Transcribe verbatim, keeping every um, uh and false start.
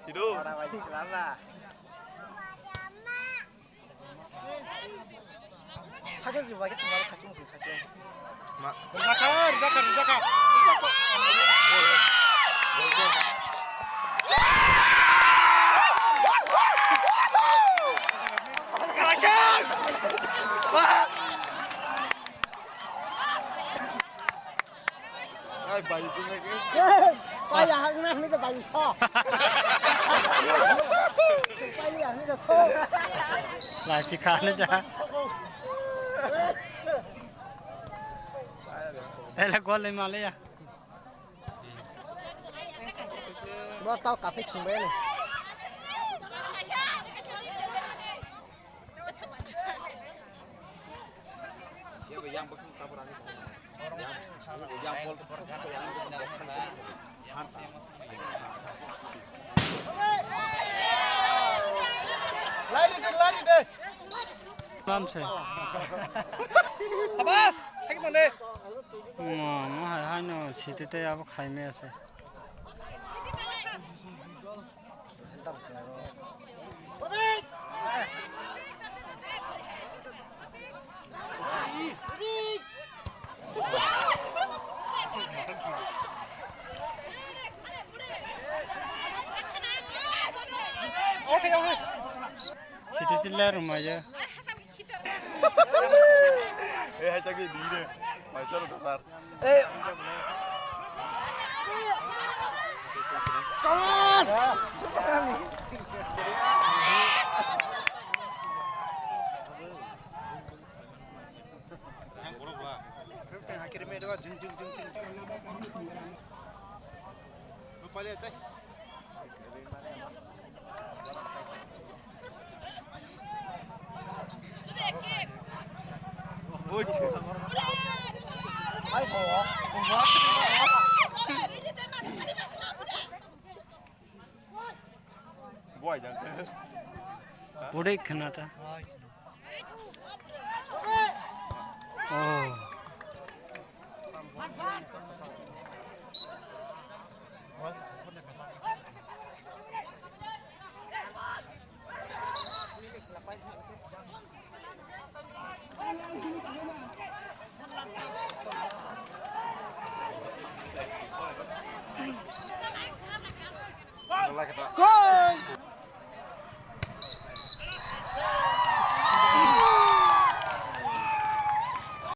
Sido. Sakhe jubake thangma sakhe mungsi sakhe. Ma. Rujak kha, rujak kha, rujak kha. Ai, bai, tu ngai. Pai ya hak na ni ta bai so. Pai ya ni ta so. Lai si kha ni ja. Ele gol le ma le ya. Bo tau ka se thung be ni. Lari de, lari de. Mam se. Sabas, thik mane. Mo, mo hai hai no, siti te abo khai me ase. Siti tilla rumaya. Eh, hai tagi dire. Mai soro dasar. Eh. Come on. Buai jang. Budai khna ta. Oh. Goal!